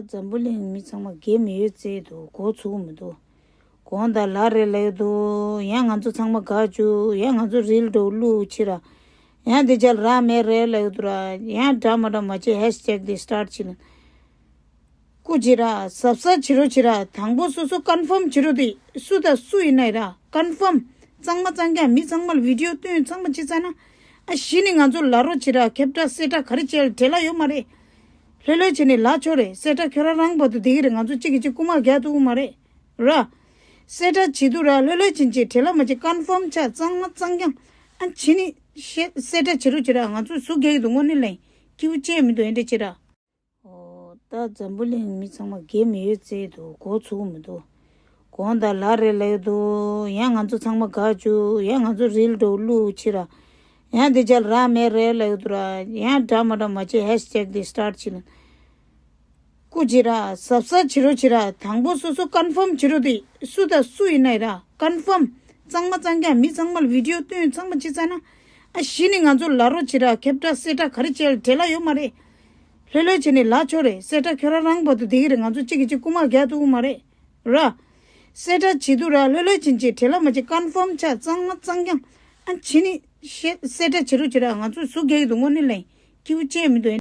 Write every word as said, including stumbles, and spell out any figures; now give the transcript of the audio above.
འཛམ་བུ་གླིང་མི་ཚང་མ་དགེ་མི་ཡོད་ཚེ་འདུག་གོ་ཚུགས་མི་འདུག་གོང་དང་ལ་རེ་ལེགས་འདུག་ཡང་ང་ཚོ་ཚང་མ་དགའ་བཅུག་ཡང་ང་ཚོ་རིལ་འགྲོ་བླུག་ཕྱི་ར། ཡང་དེ་ཅར་ར་མེ་རེ་ལེགས་འདུག་ར། ཡང་འདྲ་མ་འདྲ་མ་བྱེད་ཧེཤ་ཊེག་དེ་སི་ཊར་ཊི་བྱེད་ན། སྐུ་ཅི་ར་གཟབ་གཟབ་བྱེད་རོགས་བྱེད་ར། དང་པོ་སོ་སོ་ཀོན་ཕོམ་བྱེད་རོགས་དེ་སུ་དང་སུ་ཡིན་ན་ཡིན་ར་ཀོན་ཕོམ། གཙང་མ་གཙང་རྐྱང་མི་ཚང་མར་བི་ཌི་ཡོ་སྟོན་ཚང་མ་བྱེད་ཚར་ན། ཨ་གཞི་ནས་ང་ཚོ་ལ་རོགས་བྱེད་ར་ཁེབ་ཏྲ་སེ་ཏྲ་ག་རེ་བྱེད་ཡ་བྲེལ་བ་ཡོད་མ་རེད། ལྷོད་ལྷོད་བྱས་ནས་ལ་ཆོག་རེད། སེ་ཏྲ་ཁྱོད་རང་རང་བར་དུ་བསྡད་ཀྱི་རེད། ང་ཚོ་གཅིག་གིས་གཅིག་རྐུ་མ་རྒྱག་ཐུབ་ཀྱི་མ་རེད། ར། སེ་ཏྲ་བྱེད་དུས་ར་ལྷོད་ལྷོད་བྱེད་བྱེད་བྲེལ་བ་མ་བྱེད་ཀོན་ཕོམ་ཆགས་གཙང་མ་གཙང་རྐྱང་། ཨ་གཞི་ནས་ཤེ་སེ་ཏྲ་བྱེད་རོགས་བྱེད་ར། ང་ཚོ་ཟུག་རྒྱག་གི་འདུག་དངོས་གནས་ལན་སྐྱིད་པོ་ཅན་མི་འདུག་ཨེ་འདྲ་བྱེད་ར། ཨོ་ད་འཛམ་བུ་གླིང་མི་ཚང་མ་དགེ་མི་ཡོད་ཚེ་འདུག་གོ་ཚུགས་མི་འདུག་གོང་དང་ལ་རེ་ལེགས་འདུག་ཡང་ང་ཚོ་ཚང་མ་དགའ་བཅུག་ཡང་ང་ཚོ་རིལ་འགྲོ་བླུག་ཕྱི་ར། ཡང་དེ་ཅར་ར་མེ་རེ་ལེགས་འདུག་ར། ཡང་འདྲ་མ་འདྲ་མ་བྱེད་ཧེཤ་ཊེག་དེ་སི་ཊར་ཊི་བྱེད་ན། སྐུ་ཅི་ར་གཟབ་གཟབ་བྱེད་རོགས་བྱེད་ར། དང་པོ་སོ་སོ་ཀོན་ཕོམ་བྱེད་རོགས་དེ་སུ་དང་སུ་ཡིན་ན་ཡིན་ར་ཀོན་ཕོམ། གཙང་མ་གཙང་རྐྱང་མི་ཚང་མར་བི་ཌི་ཡོ་སྟོན་ཚང་མ་བྱེད་ཚར་ན། ཨ་གཞི་ནས་ང་ཚོ་ལ་རོགས་བྱེད་ར་ཁེབ་ཏྲ་སེ་ཏྲ་ག་རེ་བྱེད་ཡ་བྲེལ་བ་ཡོད་མ་རེད། ལྷོད་ལྷོད་བྱས་ནས་ལ་ཆོག་རེད། སེ་ཏྲ་ཁྱོད་རང་རང་བར་དུ་བསྡད་ཀྱི་རེད། ང་ཚོ་གཅིག་གིས་གཅིག་རྐུ་མ་རྒྱག་ཐུབ་ཀྱི་མ་རེད། ར། སེ་ཏྲ་བྱེད་དུས་ར་ལྷོད་ལྷོད་བྱེད་བྱེད་བྲེལ་བ་མ་བྱེད་ཀོན་ཕོམ་ཆགས་གཙང་མ་གཙང་རྐྱང་། ཨ་གཞི་ནས་ཤེ་སེ་ཏྲ་བྱེད་རོགས་བྱེད་ར། ང་ཚོ་ཟུག་རྒྱག་གི་འདུག་དངོས་གནས་ལན་སྐྱིད་པོ་ཅན་མི་འདུག